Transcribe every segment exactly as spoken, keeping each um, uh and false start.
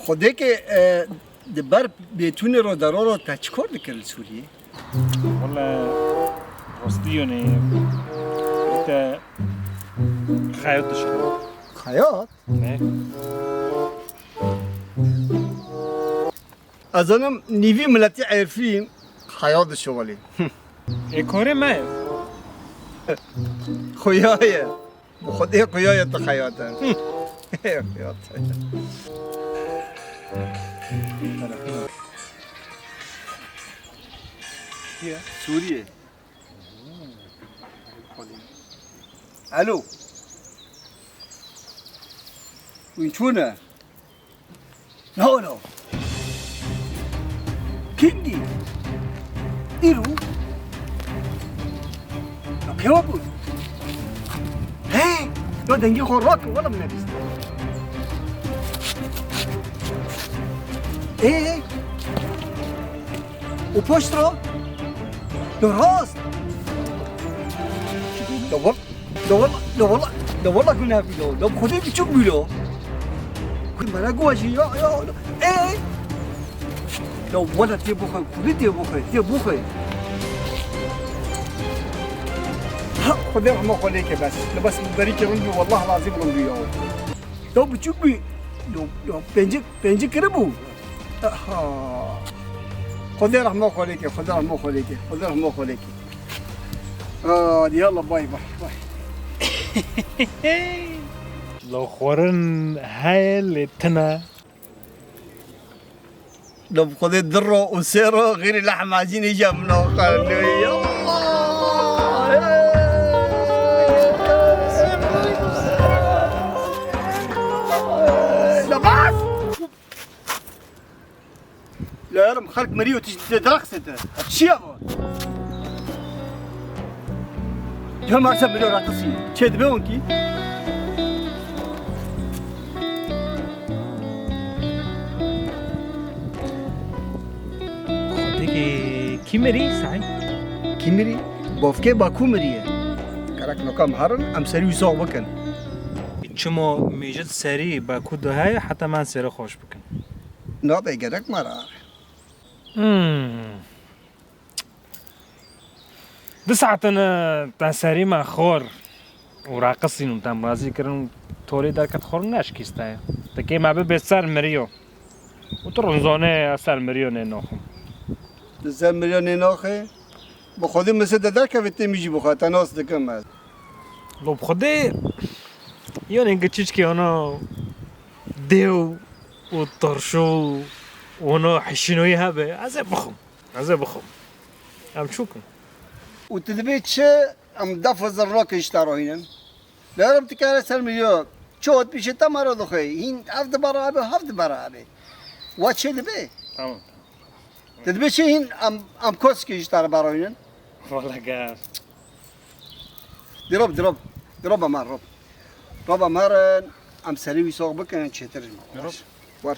Xwedêkê, e, di ber bêtûnê ro dero ro te çi kor dikir li Sûriyê? Wele rastî yonê te xeyat dişixulî. Xeyat? Ne. Ez zanim nîvî miletî Êrfîn xeyat dişixulî. Ê korê me ye. Xuya ye. Bi Xwedê xuya ye tu xeyat e. Xeyat e. Sûriyê. Alo. Wîn çûne? No, no. Kîngî? Îro? No, kewa bû? He? No, dengê xwe rak, wala min nebîst. Ê? Û poşt ra? Do rast. Do wal-, do wal-, do wala, do wala guna bî lo. Do xwedê biçûk bî lo. Ku mera guwa jî ya, ya, ê! Do wala tê bixwe, xwedê tê bixwe, tê bixwe. Ha, xwedê rehma xwe lê ke bes. Li bes berî ke rind bî, wallah lazim rind bî ya. Do biçûk bî. Do, do pêncik, pêncik kiribû. Aha. Xwedê rehma xwe lê ke, Xwedê rehma xwe lê ke, Xwedê rehma xwe lê ke. Aa, yallah, bay, bay, bay. Lo xwarin heye lê tune. Lo bi Xwedê du ro û sê ro xêrî lehmacînê jî min axarin. Ya Allah! Hey! Namaz! La yarim, xelk meriyo, tu jî dide diraxisê te. Çi ya va? Cem Arsa meriyo raqisî. Çê dibe onkî? Xwedêkê kî mirî, Saîd? Kî mirî? Bavkê Bakû miriye. Gerek noka em herin, em serî wî sox bikin. Çima mêjit serî Bakû de heye, heta me sêre xweş bikin. Nabe gerek me re are. Hmm. Du saetin e, te serî me xor û raqisîn û te razî kirin û tolê derket xor neşkîste. Te kê me bibe ser miriyo. Û tu rinzane ya ser miriyo nê noxim. Li ser miriyo nê noxê? Bi Xwedê min sê de derkeve tê min jî bixwe, te nas dikim ez. Lo bi Xwedê, yanê gi çiçkê ana dêw û turşu û ana hişînoyî hebe, ez ê bixwim. Ez ê bixwim. Em çûkin. Û tu dibê çi? Em def û zirrokê ji te re hînin. Lerim tu kere ser min yo. Çi ot pîşê te me re dixwe. Hîn ev di bera be, hev di bera be. Wa çê dibe? Tamam, tamam. Tu dibê çi hîn em, em koskê ji te re berayînin? Wala gel. Di rob, di rob. Di rob, Emar, rob. Rob, Emar, em serî wî sox bikin, çêtir ji me. Di rob. War.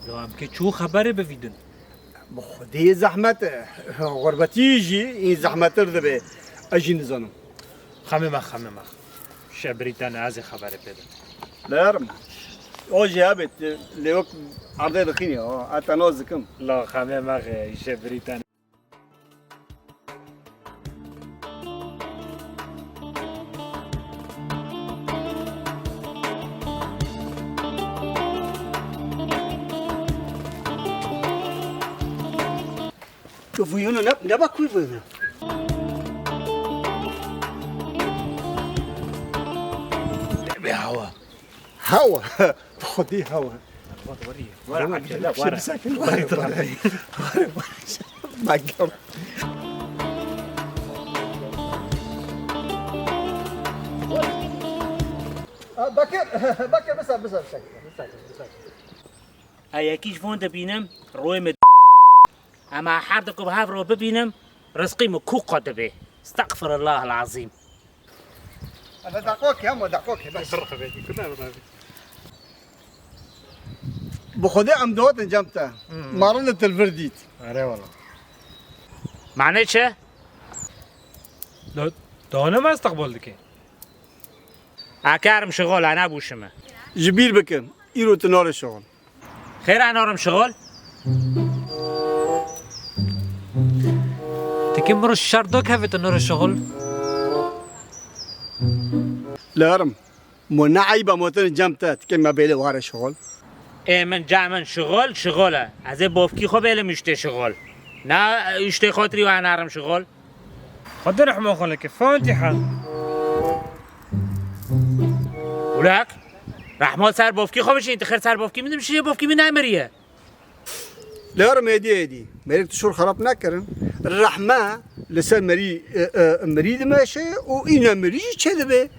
Ya em kê çû xeberê bivîdin? Bi Xwedê zehmet e. Xurbetî jî hîn zehmettir dibe. Ez jî nizanim. Xemê me, xemê me. Şebirî te ne, ez ê xeberê pê bim. Lerim. O jî hebê, lê wek erdê dixînî, ha. Ez te nas dikim. La xemê me xê, şebirî te ne. Tu vuyunu ne, ne bak kuy vuyunu? Deme hawa. Hawa. Xwedî hawa. Were, were, were, were, were, were, were, were, were, were. Magam. Aa, Bekir, Bekir, bir saniye, bir saniye, bir saniye, bir saniye, bir saniye. Ew yekî ji van dibînim, royê min. Ema her diku bi hev re bibînim, rizqî min ku qe dibe. Estexfirullah el-azîm. Hele deqokê, hema deqokê, bes. Bi Xwedê em dihatin cem te. Hmm. Marin li tilvir dît. Erê wala. Mane çi? Do-, dane me istiqbal dike. Akarim şixol, ana bûşime. Ji bîr bikim, îro tu nare şixol. Xêr e, narim şixul. Tikê min roj şer do kevê tu nirê şixul. Lerim, mo ne eyba mo tenê cem te, tikê me bêlê ware şixul. Ê min cem min şixul, şixul e. Ez ê bofkî xwe bêlim uştê şixul. Na uştê xatirî we narim şixul. Xwedê rehma xwe leke, Fatiha. Ulak, rehma ser bofkî xwe bişîn, tu xêr ser bofkî min dimşî, bofkî min nemiriye. Lerim êdî êdî. Mêrik tu şûr xerab nekirin. Rehme li ser merî, e, e, mirî dimeşe û îne mirî jî çêdibe.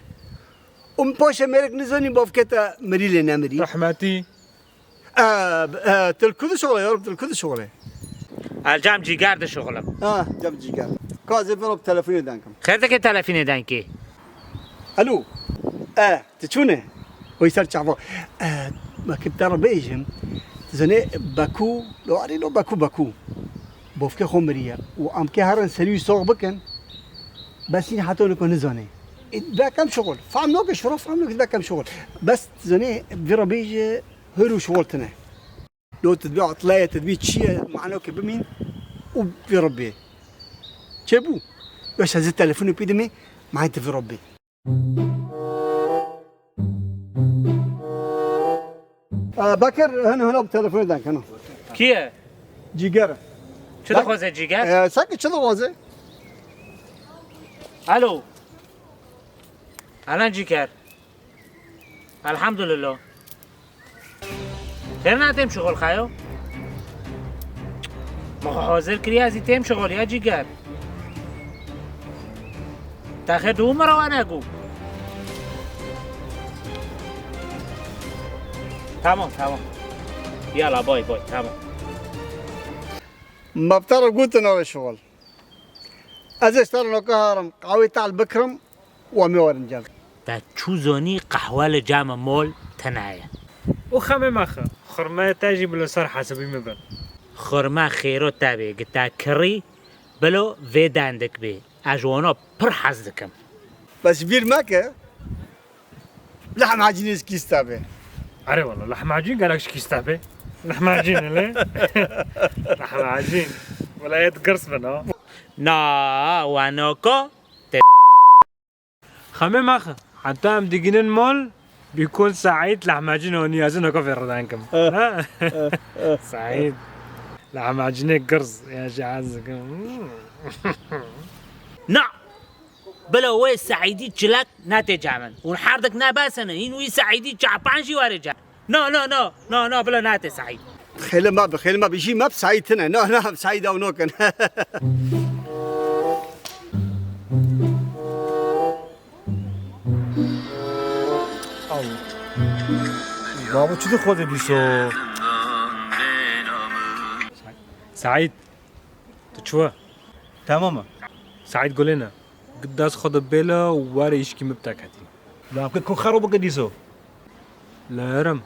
Û min paşê mêrik nizanî bavkete mirî lê nemirî. Rehmetî. E, e, tu li ku dişuxulê, yarim, tu li ku dişuxulê? Ez cem cîger dişuxulim. Ha, cem cîger. Ka ez ê vira telefonê denkim. Xêr dike telefonê denkî. Alo. E, tu çûne? Oy ser çava. E, wekî te re bêjim. Tu zanê Bekû, lo arê lo Bekû, Bekû. Bofkê xwe miriye. Û em kê herin serî wî sox bikin. Bes yîn heta niko nizane. E, bekem şixul. Fam noke, şura fam noke, bekem şixul. Bes tu zanê vira bêje, hör û şixul tine. Lo tedbî atlaye, tedbî çi ye, manokê bimîn û vira bê. Çêbû. Beş ez ê telefonê pê dimê, manê tu vira bê. Aa, Bekir, hino, hino, bi telefonê denk, hino. Kî ye? Cîger. Çi dixwaze Cîger? Ee, sanki çi dixwaze? Alo. Alan Cîger. Elhamdülillah. Xêr na têm şixul xayo? Min xwe hazir kiriye, ez ê têm şixul ya Cîger. Te xêr di wî mira we negot. Tamam, tamam. Yala, bay bay, tamam. Me bi te re gotin nare şixul. Ez ê ji te re noka herim, qawê tal bikirim û em ê werin cem. Te çû zanî qehwe li cem mol tune ye. Û xemê mexe, xurmeyê te jî bilo ser hesibî min bin. Xurme xêro te bê, gi te kirî, bilo vê dendik bê. Ez ji wana pir hez dikim. Bes ji bîr meke, lahmacînê ji kîsta bê. Erê wala, lahmacîn gelek ji kîsta bê. Lahmacîn lê. Lahmacîn. Wela yê girs bin ha. Na, wanoko. Xemê mexe. Heta em digînin mol, bîkon Seîd lahmacîn anî, ez ê naka fê re denkim. Eh, ha? Eh, eh. Seîd. Lahmacînê girz, ya jî ez dikim. Na! Bila wê Seîdî çilek netê cem min. Hûn herdik nebesine, hîn wî Seîdî çapan jî were cem. No, no, no, no, no, bila nate Seîd. Xêlê me bi, xêlê me bi, jî me bi Seîd tine. No, no, Seîd ew nokin. Babo, çi dixwaze dîso? Seîd, tu çi we? Tamam e. Seîd Gulê ne. Dest xwe de bêle û were îşkî min bi te ketî. Lamke ku xero bike dîso. Lerim.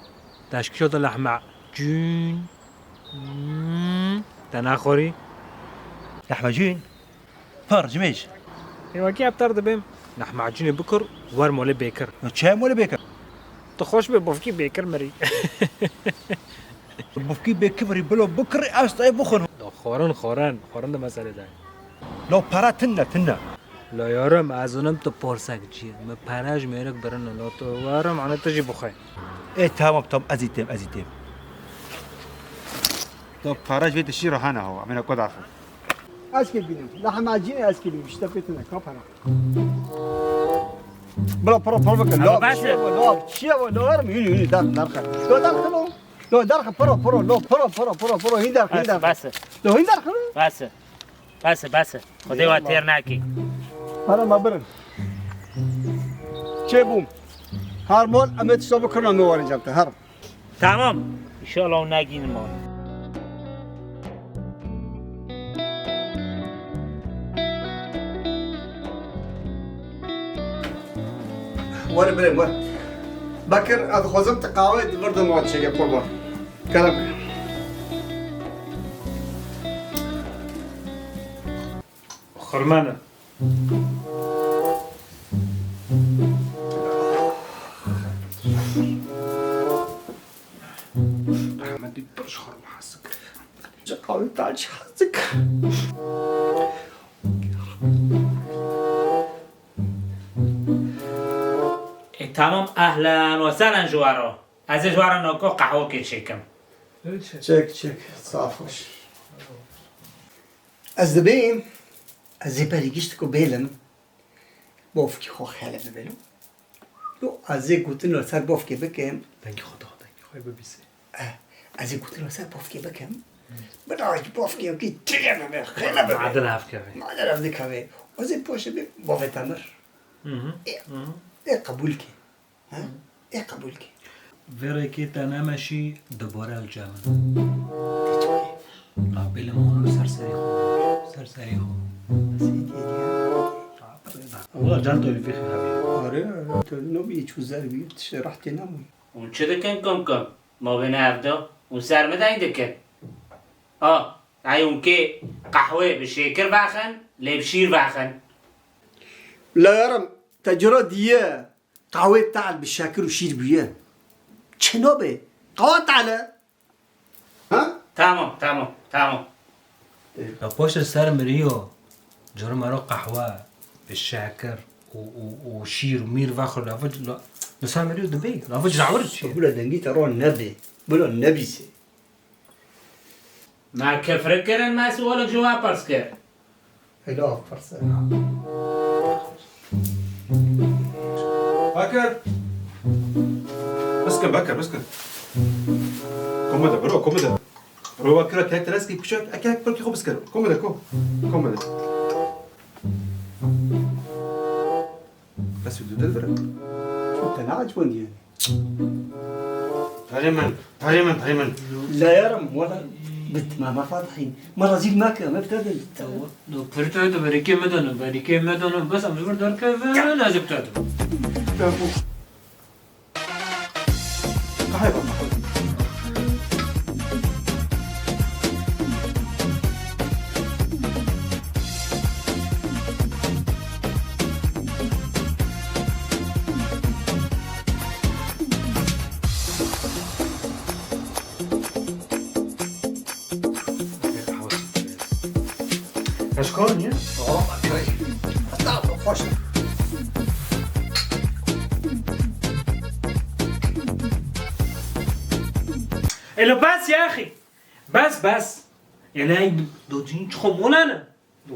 Teşkişo de lahmacun. Hmm. Te naxorî? Lahmacun? Par, cimêj. Ê, wekî epter dibêm. Lahmacunê bikir, wer molê bêkir. Ya çi molê bêkir? Tu xweş be, bofkî bêkir mirî. Bofkî bêkir mirî, bilo bikir, ez te bixwin. Xwarin, xwarin, xwarin de meselê de. Lo para tinne, tinne. La yarim, ez zanim tu porsek çi ye. Min pere ji mêrik birine, la tu warim, ana tu jî bixwe. Ê, tamam, tamam, ez î têm, ez î têm. Tu pere ji vê tiştî re hene hawa, amêne ku daxil. Ez kê bînim, lahmacînê ez kê bînim, işte pê tine, ka pere. Bira, pira, pira, bike. Ama la, bes çi ye e. Bu, la, çi ye bu, la, warim, yürü, yürü, dar, dar, dar. Lo, dar, lo. Lo, derxe, piro, piro, lo, piro, piro, piro, piro, hîn derxe, hîn derxe. Bes, bes. Lo, hîn derxe, lo. Bes. Bes, bes. Xwedê we têr nekî. Here me birin. Çêbûm. Her mal, em ê tişta bikirin, em ê werin cem te, her. Tamam. Înşallah hûn negînin mal. Were birê me. Bekir, ez dixwazim tu qawê di vir de me çêke qurban. Kerem. Xurmane. Rehmetî. Aç azıcık. E, tamam, ehlen ve sehlen ji we re. Ez ê ji we re noko qehwekê çêkim. Çek, çek. Saf hoş. Ez dibêm, ez ê berî gişt ku bêlim, bofkî xwe xele bibêlim. Yo, ez ê gotin li ser bofkê bikim. Dengê xwe da, dengê xwe bibîsê. Eh, ez ê gotin li ser bofkê bikim. Bira ji bofkê wekî tire bibe, xele bibe. Madin hevkeve. Madin hevdikeve. Ez ê poşe bê bavê te mir. Hı hı. Ê, Hı hı. ê qebûl ke. Ha? Ê qebûl ke. Vê rêkê te nemeşî dubare li cem min. Te çi wayê? Qabêle min ser serê xwe. Ser serê xwe. Sê tê diye. Wala can to vî xebiye. Are, are, to no bî çû zer bî, tiştê rehtê nemû. Hûn çi dikin kum kum? Ma wê ne ev do? Hûn ser min deng dikin. A, ay hûn kê qehwê bi şêkir vexin, lê bi şîr vexin. La yarim, te cira diye qehwê tehl bi şekir û şîr bûye. Çi nabe? Qehwe tehl e. Ha? Tamam, tamam, tamam. Ya poşe ser miriyo, coro mero qehwe bi şekir û, û, û şîr û mîr vexwe, lafı, la, li ser miriyo dibe, lafı cawir çi? Bila dengî te ron nebe, bila nebîse. Me kifrik kirin, me sualek ji we pirs kir. Hela pirs e. Bekir. Biskir, Bekir, biskir. Komede, bro, komede. Bro, Bekir, tek tereskî küçük, ek, ek, belki xo biskir. Komede, ko. Komede. Bes û dû dilbir e. Çok te ne acibandî yani. Perê min, perê min, perê min. La yarim, wala bi timama Fatihî. Me rezîl meke, me bi te din. Tamam. Do pir te de berîkê me dano, berîkê me dano. Bes em ji vir derkevin, ez ê bi te dim. Tamam. Kahve bana. Eşkol niye? Tamam, okey. Tamam, hoş. Elo bes ya axî. Bes, bes. Yani ay do cin çi xo molane.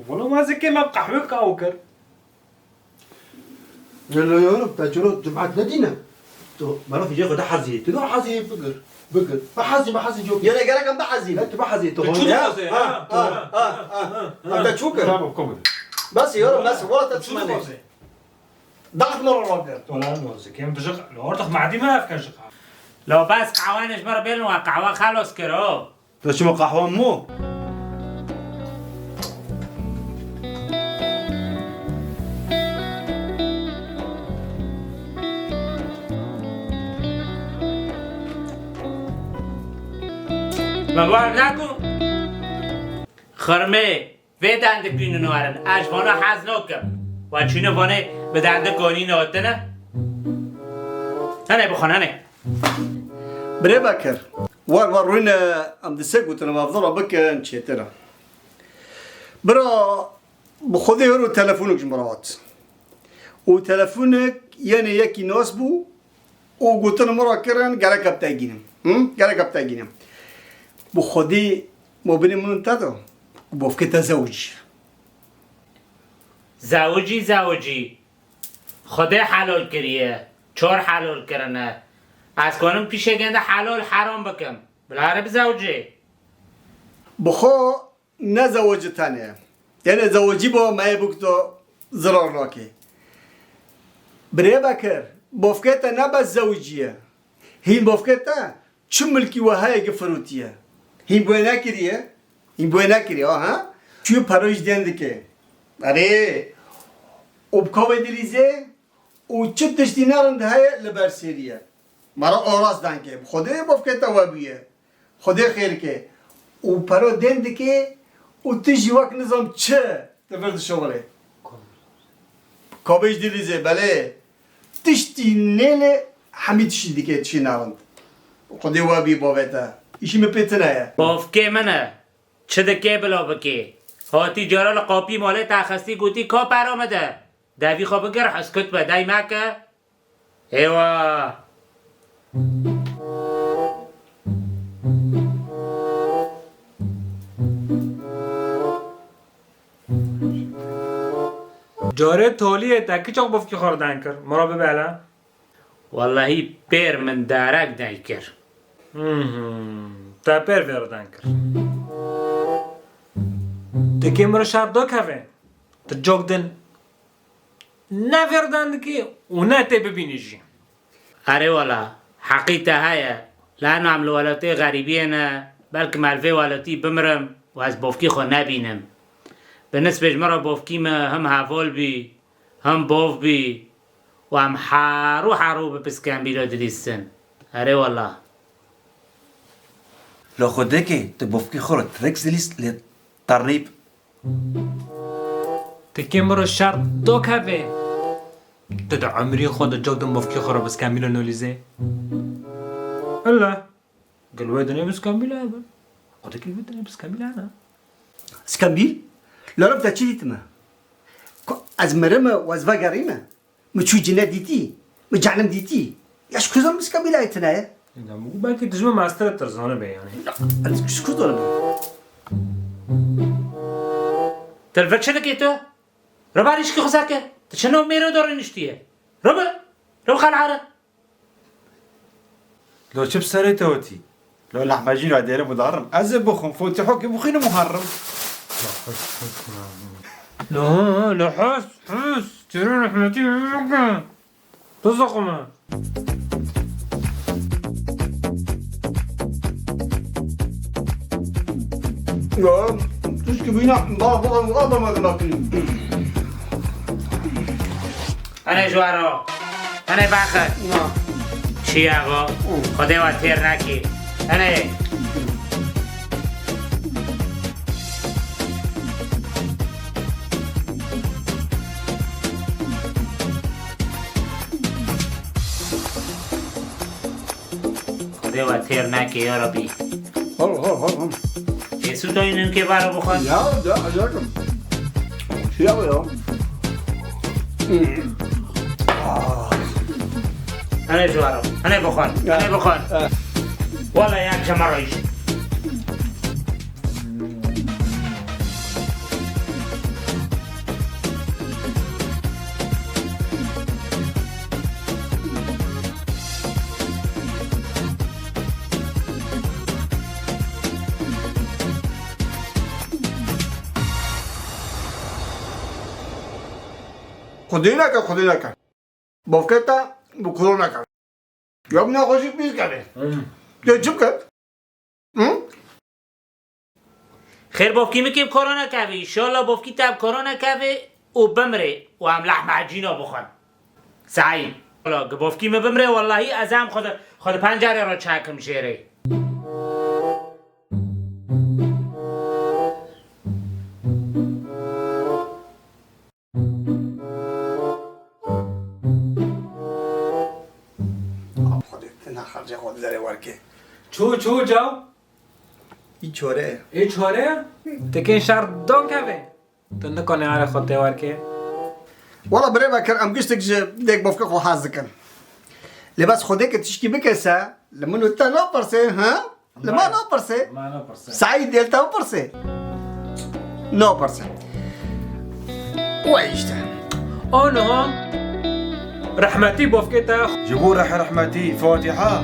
Valla ma zikê me qehwe kaw kir. Lê, lê, oğlum, te çiro cemaat ne dîne? Tu, bana fîcê xwe de hazî. Tu ne hazî, bigir, bigir. Be hazî, be hazî, yok. Yine gerek em be hazî. Ne, tu be hazî, tu. Tu çi dixwazî, ha? Ha, ha, ha, ha. Em te çû kir. Tamam, komik. Bes, yorum, bes, wala te çi mane. Daxit me ro kir. Wala, no, zikê em bijik, ortak madî me efke jik. Lo bes, qahwe ne ji me re bêlin, we qahwe xelos kir, o. Te çima qehwan mo? Lan war naku. Xirmê. Vê dendik wî nûnerin, ez vana hez nakim. We çûne vanê bi dendik anî notine? Hene bixwe, hene. Birê Bekir, war war rûne, em di sê gotin, em evdira bikin, çêtir e. Bira, bi Xwedê hero telefonik ji min re hat. Û telefonik yenê yekî nas bû, û gotin min re kirin, gerek bi te gînim. Hı? Gerek bi te gînim. Bi Xwedê mobîlê min te da, bofkê te zewicî. Zewicî, zewicî. Xwedê helal kiriye. Çar helal kirine. Ez kanim pîşekên de helal heram bikim. Bila here bizewicê. Bi xwe ne zewicî tenê. Tenê zewicî bo me yê bikto zirar nake. Birê Bekir, bofkê te ne bes zewicî ye. Hîn bofkê te çi milkî we heye ki firotiye. Hîn bi wê nekiriye. Hîn bi wê nekiriye, ha? Çû paro ji dên dike. Erê. Û bi kavê dilîzê û çi tiştî nerind heye li ber sêriye. Mara aras danke. Xwedê bofkê te we bûye. Xwedê xêr ke. Û pero dên dike û tu jî wek nizam çi di vir dişewilê. Kabêj dilîzê, belê. Tiştî nêlê hemî tiştî dike, tiştî narind. Xwedê we bî bavê te. Îşî min pê tune ye. Bavkê min e. Çi dikê bila bikê? Hatî cara li qapî malê te xistî gotî ka pera min de. Devî xwe bigir heskut be dey meke. Êwa. Carê taliyê te kiçok bifkî xwe riden kir. Min re bibe hele. Wellahî pêr min derek dey kir. Mhm. Te pêr vê riden kir. Dikê min re şer dakeve. Tu cok din ne vê riden dikî û ne tê bibînî jî. Erê wela, heqî te heye. Lano em li welatê xerîbiyê ne, belkim ez li vê welatî bimirim û ez bofkî xwe nebînim. Bi nisbê ji min re bofkî min him heval bî, him bov bî û em herû herû bi piskembîlo dilîstin. Erê wela. La xwe dekê, tu bofkî xwe re trek dilîst lê ternîb. Tikê min re şer dakeve. Tu di umrî xwe de cok din bofkî xwe re bi skembîlo nolîzê? Ella. Gel wê dinê bi skembîlo hebin. Xwe dikî wê dinê bi skembîlo hene. Skembîl? Larim te çi dîtime? Ku ez mirime û ez vegerîme. Mi çû cine dîtî? Mi cenim dîtî? Ya ji ku zanim bi skembîlayê tune ye? Ya, belkî dijmin mestere tirzane be yani. Ya, ez ji ku zanim? Te li vir çi dikê tu? Reba rîşkî xwe seke. Tu çi nav mêro de rêniştiye? Rebe, rebe xelare. Lo çi bi serê te wetî? Lo lehmecî ra dêrim û darim. Ez ê bixwim, fotîhokê bixwînim û herim. Lo, lo hus, hus. Çiro rehmetî bike. Tu zixwime. Ya, tişkî bîna, ba, ba, ba, ba, ba, ba, ba. Hene ji we re. Hene vexe. Na. Çi ye eva? Xwedê we têr nekê. Hene. Xwedê we têr neke ya Rebî. Hol, hol, hol, hol. Êsû dayî nimkê baro bixwe. Ya, ya, ya. Çi ya ya? Hmm. Ah. Hene ji waro. Hene bixwe. Ya. Hene bixwe. Eh. Wala ya çema rayîş. Xwedê neke, Xwedê neke. Bavke te bi kuro neke. Ya bi nexweşî pîs kevê. Hmm. Tu çi biket? Hı? Xêr bovkî min kê bi korona kevê. Înşallah bovkî te bi korona kevê û bimrê û em lehmecîna bixwin. Saî. Wala, gi bovkî min bimrê, wellahî ez em xwe di, xwe di pencerê re çekim jêrê. Xwedê, tu naxerce xwe di derê werkê. Ço, ço caw? Î çore ye. Ê çore ye? Tekên şer dan kevê. Tu nikanê are xwe tê werkê. Wala birê me kir, em giştik ji dêk bavkê xwe hez dikin. Lê bes Xwedê ke tişkî bike se, li min û te napirsê, ha? Li ma napirsê? Ma napirsê. Saîd dê li te bipirsê? Napirsê. Wey işte. Aniha rehmetî bavkê te. Ji bo reh rehmetî Fatiha.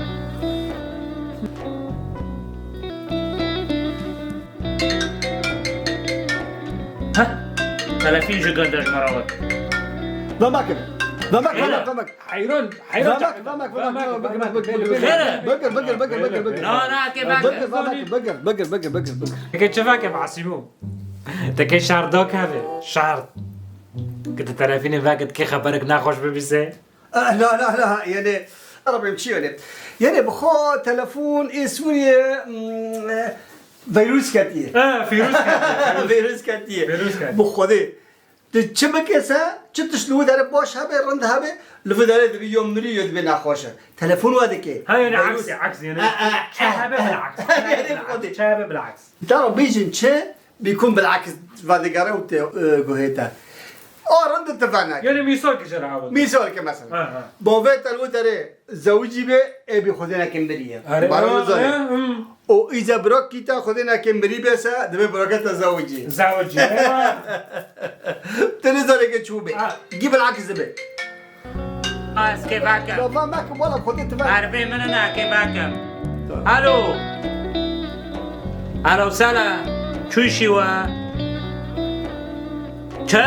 Heh, telefîn ji gund e ji me re wek. Vemek, vemek, vemek, vemek. Heyran, heyran. Vemek, vemek, vemek, vemek, vemek, vemek, vemek. Xêr e? Bikir, bikir, bikir, bikir, bikir. Na, na, ke vemek. Bikir, vemek, bikir, bikir, bikir, bikir, bikir. Eke çi veke Masîmo? Te ke şer da keve, şer. Ke te telefînê veke, ke xeberek nexweş bibîse. Ah, la, la, la, yani, Rabbim çi yani? Yani, bi xwe telefon ê Sûriye, mm, e, virus ketiye. Ha, virus ketiye, virus. Virus ketiye. Virus ketiye. Bi Xwedê. Çi bike se, çi tişt li wî derê baş hebe, rind hebe, li vî derê dibî yo mirî, yo dibê nexweş e. Telefon we dike. Ha, yani Dayus. Aksi, aksi yani. E, e, Çe e, hebe e. Bil aks. Çe hebe Yani bil aks. Xwedê. Çe hebe bil aks. Tamam, bêjin çi, bîkun bil aks vedigere û te, e, guhê te. A rind tu venek. Yani misal ki jera awil. Misal ki mesela. Ha, ha. Bavê te li wî derê zewicî be, ê bî xwedê nekin biriye. Are, Baran ha, nizane. Ha, hmm. O îca birakî te xwedê nekin birî bê se, dibê birake te zewicî. Zewicî, eywa. Tu nizane ke çû bê. Ha. Gî bilakis dibe. Ez kêfak im. Lafa me ki wala xwedê tu ver. Mervê min ne kêfak im. Tamam. Alo. Alo, sala. Çûşî we. Çi?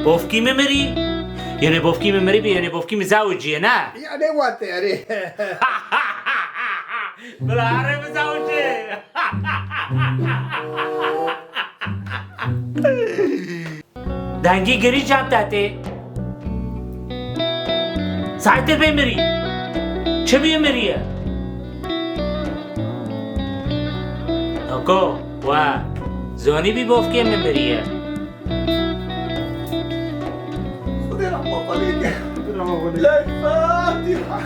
Bofkî min mirî? Yenê bofkî min mirî bî, yenê bofkî min zawicî ye, ne? Ya ne wate erê. Bila erê min zawicî. Dengî girî cem te tê. Saetir bê mirî. Çi bî mirî ye? Noko, we zonî bî bofkê min mirî ye. Xwedê rehma xwe lê ke. Rehma xwe lê. Leyla Fatiha.